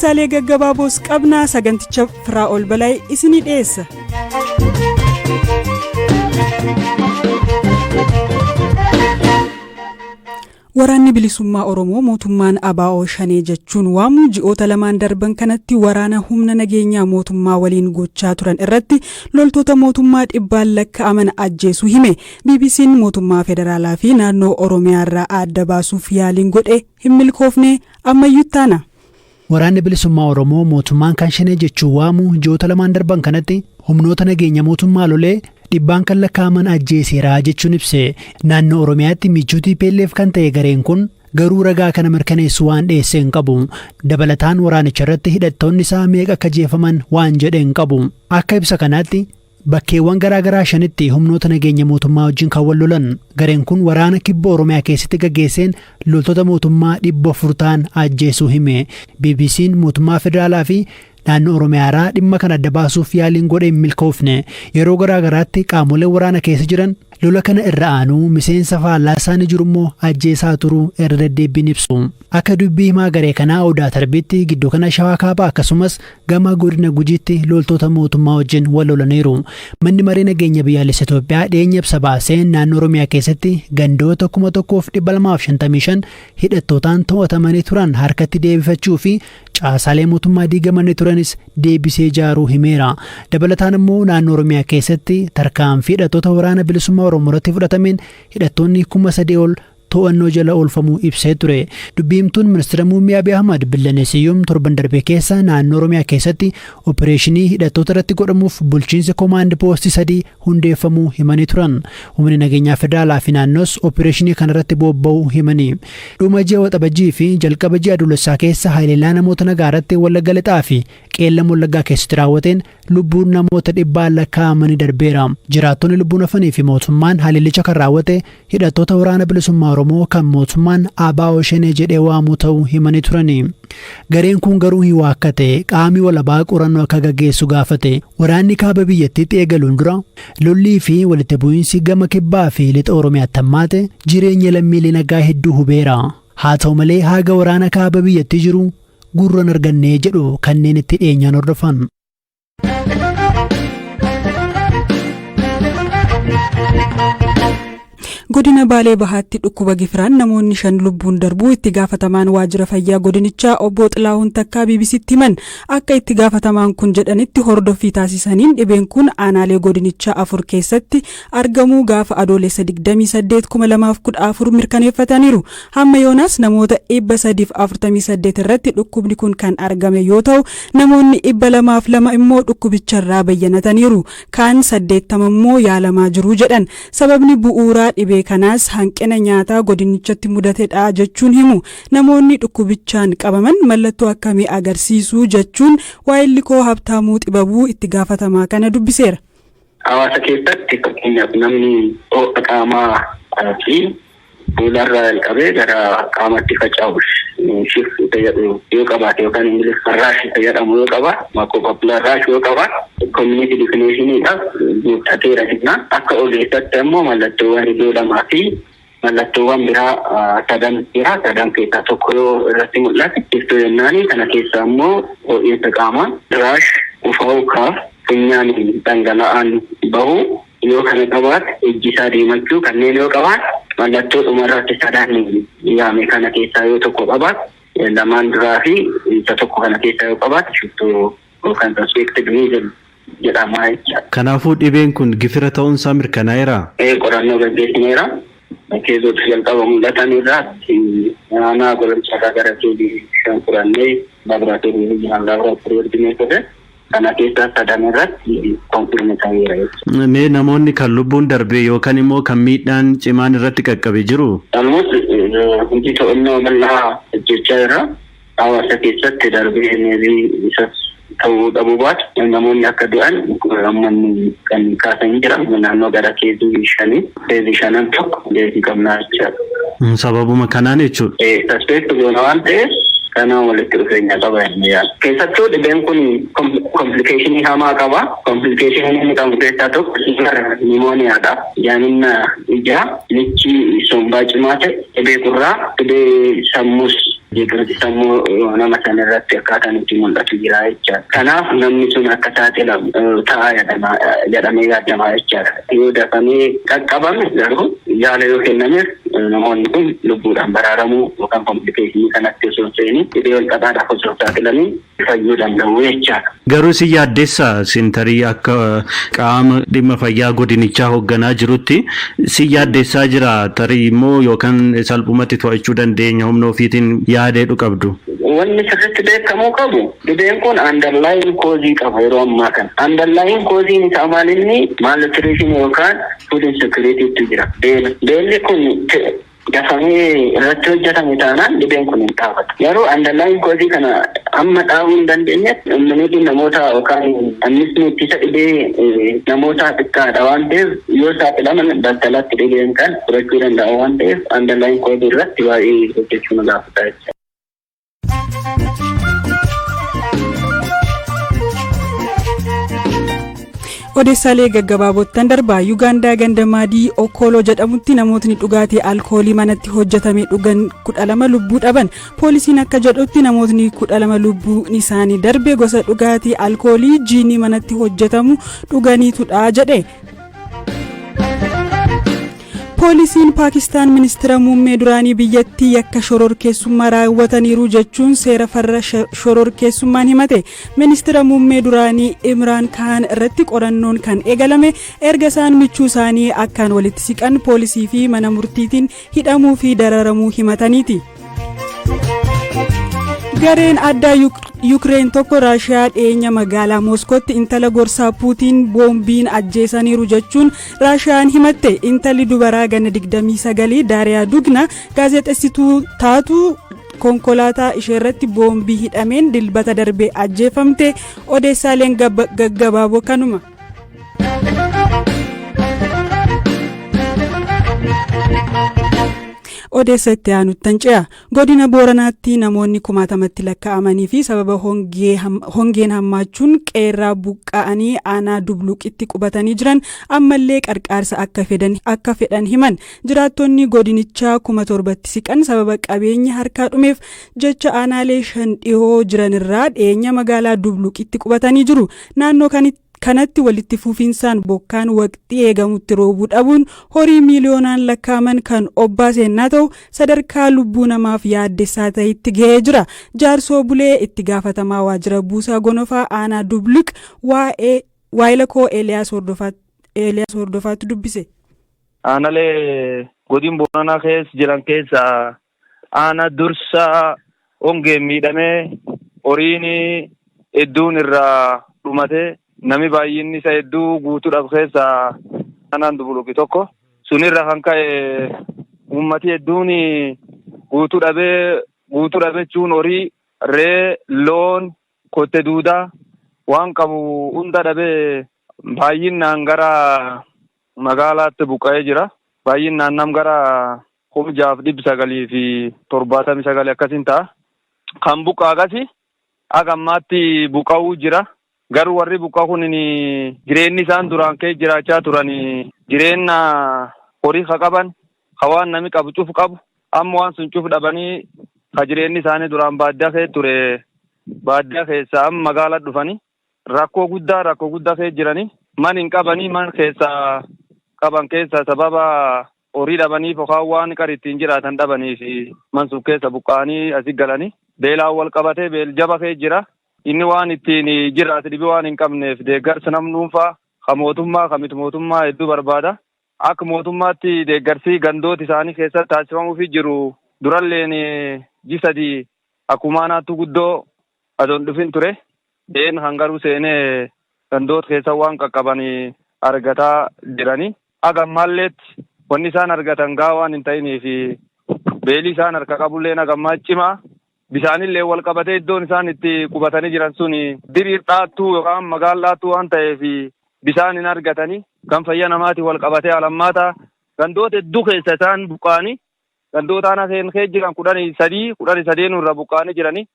Saalee gaggabaaboos qabnaa saganticha Firaa'ol Balaay isinii dhiyeessa. Waraanni bilisummaa Oromoo mootummaan ABO Shanee jechuun waamu ji'oota lamaan darban kanatti waraana humna nageenyaa mootummaa waliin gochaa turan irratti loltoota mootummaa dhibbaan lakkaa'aman ajjeesuu hime. BBC'n mootummaa federaalaa fi naannoo Oromiyaa irraa adda baasuuf yaaliin godhe hin milkoofne ammayyuu taana. Waraanni bilisummaa Oromoo mootummaan kan Shanee jechuun waamu ji'oota lamaan darban kanatti humnoota nageenya mootummaa lolee dhibbaan kan lakkaa'aman ajjeeseera jechuun ibse. Naannoo Oromiyaatti michuu TPLF kan ta'e gareen kun garuu ragaa kana mirkaneessu waan dhiyeesse hin qabu. Dabalataan waraanicha irratti hidhattoonni isaa meeqa akka ajjeefaman waan jedhe hin qabu. Akka ibsa kanaatti bakkeewwan garaagaraa shanitti humnoota nageenya mootummaa wajjin kan wal lolan gareen kun waraana kibba Oromiyaa keessatti gaggeesseen loltoota mootummaa 400 ta'an ajjeesuu hime. BBC'n mootummaa federaalaa fi naannoo Oromiyaa irraa dhimma kana adda baasuuf yaaliin godhe hin milkoofne. Yeroo garaagaraatti qaamoleen waraana keessa jiran lola kana irra aanuu miseensa faallaa isaanii jiru immoo ajjeesaa turuu irra deddeebiin ibsu. Akka dubbii himaa garee kanaa Odaa Tarbiitti gidduu kana Shawaa Kaabaa akkasumas gama godina Gujiitti loltoota mootummaa wajjin wal lolaniiru. Manni maree nageenya biyyaalessa Itoophiyaa dhiyeenya ibsa baaseen naannoo Oromiyaa keessatti gandoota 1255 hidhattootaan to'atamanii turan harkatti deebifachuu fi caasaalee mootummaa diigamanii turanis deebisee ijaaruu himeera. Dabalataan immoo naannoo Oromiyaa keessatti tarkaanfii hidhattoota waraana bilisummaa Oromoo irratti fudhatameen hidhattoonni 3000 ol to'annoo jala oolfamuu ibsee ture. Dubbii himtuun ministeera muummee Abiy Ahmad Billanee Siyyum torban darbe keessa naannoo Oromiyaa keessatti opereeshinii hidhattoota irratti godhamuuf bulchiinsa koomaand poostii 3 hundeeffamuu himanii turan. Humni nageenyaa federaalaa fi naannoos opereeshinii kanarratti bobba'uu himanii. Dhuma ji'a Waxabajjii fi jalqaba ji'a Adoolessaa keessa haleellaa namoota nagaa irratti Wallagga Lixaa fi Qeellam Wallaggaa keessatti raawwateen lubbuun namoota dhibbaan lakkaa'amanii darbeera. Jiraattonni lubbuun hafanii fi mootummaan haleellicha kan raawwate hidhattoota waraana bilisummaa Oromoo kan mootummaan ABO Shanee jedhee waamuu ta'uu himanii turani. Gareen kun garuu hin waakkate, qaamni walabaa qorannoo akka gaggeessu gaafate. Waraanni kaaba biyyattiitti eegaluun dura lollii fi walitti bu'iinsi gama kibbaa fi lixa Oromiyaatti hammaate jireenya lammiilee nagaa hedduu hubeera. Haa ta'u malee haga waraana kaaba biyyattii jiru gurran argannee jedhu kanneen itti dhiyeenyaan hordofan. Godina Baalee Bahaatti dhukkuba gifiraan namoonni 5 lubbuun darbuu itti gaafatamaan waajjira fayyaa godinichaa obbo Xilahuun Takkaa BBCtti himan. Akka itti gaafatamaan kun jedhanitti hordoffii taasisaniin dhibeen kun aanaalee godinichaa 4 keessatti argamuu gaafa Adoolessa 28, 2014 mirkaneeffataniiru. Hamma yoonaas namoota 348 irratti dhukkubni kun kan argame yoo ta'u, namoonni 202 immoo dhukkubicharraa bayyanataniiru. Kaan 80 immoo yaalamaa jiru jedhan. Sababni bu'uuraa dhibee kanaas hanqina nyaataa godinichatti mudatedha jechuun himu. Namoonni dhukkubichaan qabaman mallattoo akkamii agarsiisuu jechuun waayilli koo Habtaamuu Xibabuu itti gaafatamaa kana dubbiseera. Hawaasa keessatti fakkeenyaaf namni ho'a qaamaa fi fuularraa jalqabee gara qaamatti faca'u shif isa jedhu yoo qabaate, yookaan Ingiliffaan rash isa jedhamu yoo qabaate, maculopapular rash yoo qabaate, community definitioniidhaaf guuttateera jenna. Akka ogeessatti ammoo mallattoowwan ijoo lamaa fi mallattoowwan biraa sadan jira. Sadan keessaa tokko yoo irratti mul'ate shiftuu jennaani. Kana keessaa immoo ho'iinsa qaamaa, rash, qufaa'uu, kaaf, funyaan dhangala'aan bahu yoo kana qabaate, ijji isaa diimachuu kanneen yoo qabaate, mallattoo dhumarratti sadan yaame kana keessaa yoo tokko qabaate, lamaan duraa fi isa tokko kana keessaa yoo qabaate, shiftuu yookaan suspected measles jedhama jechaadha. Kanaafuu dhibeen kun gifira ta'uunsaa mirkanaa'eera? Qorannoo gaggeessineera. Caseota jalqaba mul'atan irraatti aanaa Gololcharraa gara case 5 fudhannee laaboraatoorii jiran laaboraatoorii erginee ture. Kana keessaa sadan irratti confirm ta'eera jechuudha. Mee namoonni kan lubbuun darbe yookaan immoo kan miidhaan cimaan irratti qaqqabe jiru? Almost hojii to'annoo bal'aa hojjechaa jira. Hawaasa keessatti darbee maybe isas ta'uu dhabuu baatu namoonni akka du'an uummanni kan kaasanii jira. Naannoo gara case 5, case shanan tokko deebii qabnaa jechaadha. Sababuma kanaan jechuudha. Suspect goona waan ta'eef kana walitti dhufeenya qaba jennee yaadna. Keessattuu dhibeen kun complicationii hamaa qaba. Complicationii inni qabu keessaa tokko pneumoniadha. Jaaminna ijaa, michi sombaa cimaa ta'e, dhibee gurraa, dhibee sammuus Jeequmsi sammuu nama sana irratti akkaataan itti mul'atu jira jechaadha. Kanaaf namni sun akka saaxilamu ta'a jedhamee yaadamaa jechaadha. Yoo dafamee qaqqabame garuu yaala yoo kennameef namoonni kun lubbuudhaan baraaramuu yookaan complication kanatti osoo hin seeniin, dhibee wal xaxaadhaaf osoo hin saaxilamiin fayyuu danda'u jechaadha. Garuu si yaaddessaa sintarii akka qaama dhimma fayyaa godinichaa hoogganaa jirutti si yaaddeessaa jira tarii immoo yookaan salphumatti to'achuu dandeenya humna ofiitiin yaadeedhu qabdu? Wanni sirriitti beekamuu qabu, dhibeen kun underlying cause qaba yeroo ammaa kana. Underlying cause isaa maal inni? Malnutrition yookaan food insecurity jira. Beela. Beelli kun dafamee irratti hojjetame taanaan dhibeen kun hin dhaabatu. Garuu underlying cause kana amma dhaabuu hin dandeenyetti immunity namoota yookaan annisni ittisa dhibee namoota xiqqaadha waan ta'eef, yoo saaxilaman battalatti dhibeen kan fudhachuu danda'a waan ta'eef, underlying cause irratti baay'ee hojjechuu nu gaafata jechuudha. Odeessaalee gaggabaabottan darbaa. Yuugaandaa ganda Maadii Okooloo jedhamutti namootni dhugaatii alkoolii manatti hojjetame dhugan 12 lubbuu dhaban. Poolisiin akka jedhutti namootni 12 lubbuun isaanii darbe gosa dhugaatii alkoolii jiinii manatti hojjetamu dhuganiitudha jedhe. Poolisiin Paakistaan ministeera muummee duraanii biyyattii yakka shororkeessummaa raawwataniiru jechuun seera farra shororkeessummaan himate. Ministeera muummee duraanii Imraan Kaan irratti qorannoon kan eegalame erga isaan michuu isaanii akkaan walitti siqan poolisii fi mana murtiitiin hidhamuu fi dararamuu himataniiti. Gareen addaa Yukireen tokko Raashiyaa dhiyeenya magaalaa Mooskootti intala gorsaa Puutiin boombiin ajjeesaniiru jechuun Raashiyaan himatte. Intalli dubaraa gana 29 Daariyaa Dugna gaazexeessituu taatu konkolaataa isheerratti boombii hidhameen Dilbata darbe ajjeefamte. Odeessaaleen gaggabaaboo kanuma. Odeessa itti aanuttan ce'a. Godina Booranaatti namoonni kumaatamatti lakkaa'amanii fi sababa hongeen hammaachuun qeerraa buqqa'anii aanaa Dubluqitti qubatanii jiran ammallee qarqaarsa akka fedhan himan. Jiraattonni godinichaa 7,000tti siqan sababa qabeenya harkaa dhumeef jecha aanaalee shan dhihoo jiranirraa dhiyeenya magaalaa Dubluqitti qubatanii jiru. Naannoo kanatti walitti fufinsaan bokkaan waqtii eegamutti roobuu dhabuun horii miiliyoonaan lakkaa'aman kan obbaasennaa ta'u sadarkaa lubbuu namaaf yaaddessaa ta'etti gahee jira. Jaarsoo Bulee, itti gaafatamaa waajjira buusaa gonofaa aanaa Dubluq, waa'ee waayila koo Eeliyaas Hordofaatti dubbise. Aanalee godin Booranaa keessa jiran keessa aana dursa hongeen miidhamee, horiin hedduun irraa dhumate, nami baay'inni isa hedduu guutuudhaaf keessa aanaan Dubuluqi tokko. Sunirra kan ka'e uummati hedduun guutuu dhabee. Guutuu dhabechuun horii, re'ee, loon, kotte duudaa waan qabu hunda dhabee baay'inaan gara magaalaatti buqqa'ee jira. Baay'inaan nam gara 6,979 akkasiin ta'a. Kan buqqaa akkasi haga ammaatti buqqa'uu jira. Garuu warri buqqaa kun jireenyi isaan duraan kee jiraachaa turan jireenya horii ka qaban, ka waan nami qabu cuf qabu, amma waan sun cuf dhabanii, ka jireenyi isaanii duraan baadiyyaa kee ture baadiyyaa keessa amma magaalaa dhufanii rakkoo guddaa kee jiranii. Man hin qabanii, man keessa qaban keessa sababa horii dhabaniif yookaan waan qara ittiin jiraatan dhabaniif man sun keessa buqqa'anii asii galanii beelaan wal qabatee beel jaba kee jira. Inni waan ittiin jiraate dhibii waan hin qabneef deeggarsa nam dhuunfaa, ka mootummaa, ka miti mootummaa hedduu barbaada. Akka mootummaatti deeggarsi gandoota isaanii keessatti taasifamuufi jiru duralleen ji 3 akkuma aanaattu guddoo adoon dhufin ture. Deen kan garuu seenee gandoota keessa waan qaqqaban argataa jirani. Haga ammaalleetti wanni isaan argatan gaa waan hin ta'inii fi beelii isaan harka qabullee haga ammaa cimaa. Bisaanillee wal qabatee iddoon isaan itti qubatanii jiran sun diriir dhaattuu yookaan magaala dhaattuu waan ta'eef bisaan hin argatanii. Kan fayyaa namaatiin wal qabatee alammaata gandoota hedduu keessa isaan buqqa'anii, gandoota aanaa kee jiran 13, 13 irra buqqa'anii jiranii.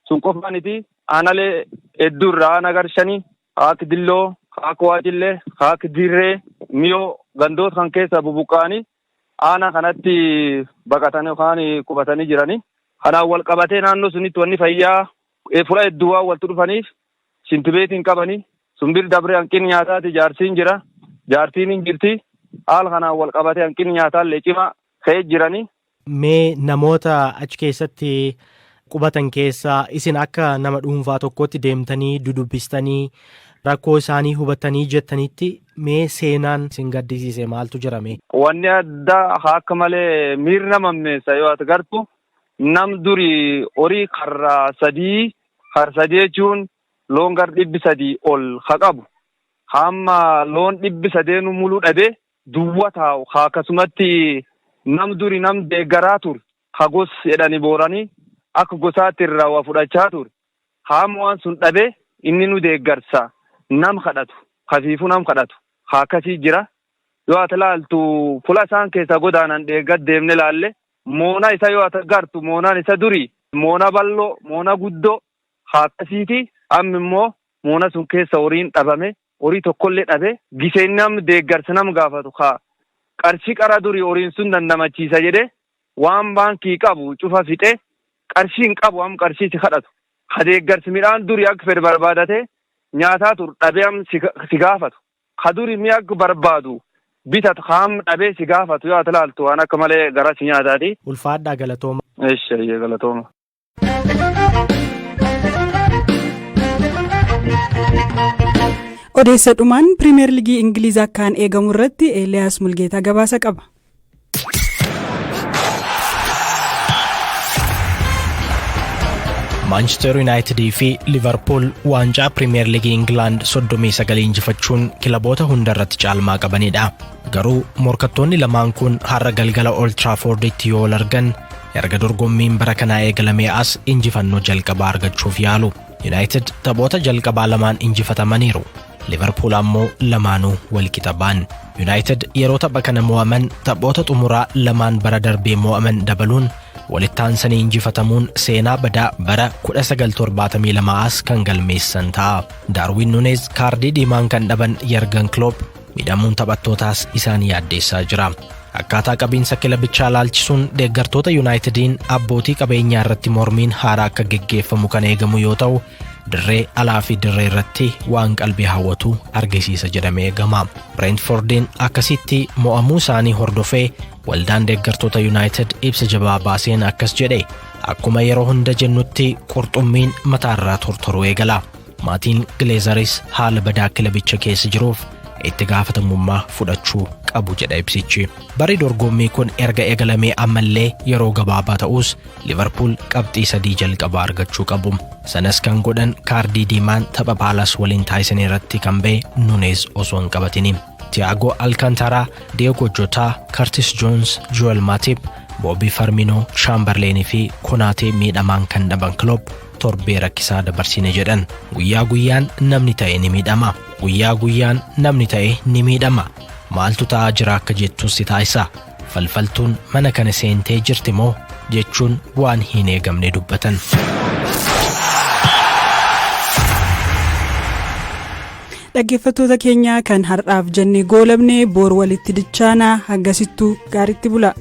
Sun qofaaniti, aanalee hedduu irraa, aana garshanii, haak Dilloo, haak Waajillee, haak Dirree, Miyoo, gandoota kan keessa bubuqqa'anii aanaa kanatti baqatanii yookaan qubatanii jiranii. Kanaan wal qabatee naannoo sunitti wanni fayyaa fuula hedduu waan walitti dhufaniif shintibeetiin qabanii sunbir dabree hanqinni nyaataati jaarsiin jira, jaartiin hin jirti. Haala kanaan wal qabatee hanqinni nyaataallee cimaa ka'ee jiranii. Mee namoota achi keessatti qubatan keessaa isin akka nama dhuunfaa tokkotti deemtanii dudubbistanii rakkoo isaanii hubattanii jettanitti, mee seenaan isin gaddisiise maaltu jirame? Wanni addaa akka malee miirri nama ammeessa yoo ati gartu, nam duri horii karraa sadii, kar sadii jechuun loon gar 300 ol ha qabu. Hamma loon 300nuu muluu dhabee duwwa taa'u, haa akkasumatti nam duri nam deeggaraa ture, ha gos jedhani booranii akka gosaatti irraa waa fudhachaa ture. Hamma waan sun dhabee inni nu deeggarsa nam kadhatu, kafiifuu nam kadhatu haa akkasii jira. Yoo ati laaltu, fula isaan keessa godaanan dheeggat deemne laalle, moona isa yoo ati gartu, moonaan isa durii moona bal'oo, moona guddoo haa akkasiiti. Amma immoo moona sun keessa horiin dhabame, horii tokkollee dhabe. Giseen nam deeggarsa nam gaafatu haa qarshii qara durii horiin sun dandamachiisa jedhe, waan baankii qabu cufa fixe, qarshii hin qabu. Am qarshii si kadhatu, ha deeggarsi midhaan durii akka fedhe barbaadate nyaataa tur dhabee am si gaafatu, ha durii mi'a akka barbaadu bitatu haam dhabee si gaafatu, yoo ati laaltu waan akka malee gara si nyaataati. Ulfaadhaa, galatooma. Eesha, galatooma. Odeessa dhumaan Pirimeer Ligii Ingiliiz akkaan eegamu irratti Eeliyaas Mulgeetaa gabaasa qaba. Maanchister Yuunaayitidii fi Liverpool waancaa Pirimeer Ligii Ingilaand 39 injifachuun kilaboota hunda irratti caalmaa qabanidha. Garuu morkattoonni lamaan kun har'a galgala Old Trafforditti yoo wal argan, erga dorgommiin bara kanaa eegalamee as injifannoo jalqabaa argachuuf yaalu. Yuunaayitid taphoota jalqabaa lamaan injifatamaniiru. Liverpool ammoo lamaanuu walqixa ba'an. Yuunaayitid yeroo tapha kana mo'aman taphoota xumuraa lamaan bara darbee mo'aman dabaluun walitti aansanii injifatamuun seenaa badaa bara 1972 as kan galmeessan ta'a. Daarwin Nuneez kaardii diimaan kan dhaban Yargan Klopp, miidhamuun taphattootaas isaan yaaddeessaa jira. Akkaataa qabiinsa kilabichaa laalchisuun deeggartoota Yuunaayitediin abbootii qabeenyaa irratti mormiin haaraa akka geggeeffamu kan eegamu yoo ta'u, dirree alaa fi dirree irratti waan qalbii hawwatu argisiisa jedhamee eegama. Brentfordiin akkasitti mo'amuu isaanii hordofee waldaan deeggartoota Yuunaayited ibsa jabaa baaseen akkas jedhe: "Akkuma yeroo hunda jennutti qurxummiin mataarraa tortoruu eegala. Maatiin Gileezaris haala badaa kilabicha keessa jiruuf itti gaafatamummaa fudhachuu qabu" jedha ibsichi. Barri dorgommii kun erga eegalamee ammallee yeroo gabaabaa ta'us, Liverpool qabxii sadii jalqabaa argachuu qabu. Sanas kan godhan kaardii diimaan tapha Paalas waliin taasisan irratti kan ba'e Nuneez osoo hin qabatini. Tiago Alcantara, Diego Jota, Curtis Jones, Joel Matip, Bobby Firmino, Chamberlain fi Konaatee miidhamaan kan dhaban Klopp, torbee rakkisaa dabarsine jedhan. Guyyaa guyyaan namni ta'e ni miidhama. Guyyaa guyyaan namni ta'e ni miidhama. Maaltu ta'aa jira akka jettus si taasisa. Falfaltuun mana kana seentee jirti moo jechuun waan hin eegamne dubbatan. Dhaggeeffattoota keenya, kan har'aaf jennee goolabne. Boor walitti dichaanaa, hangasittuu gaaritti bula.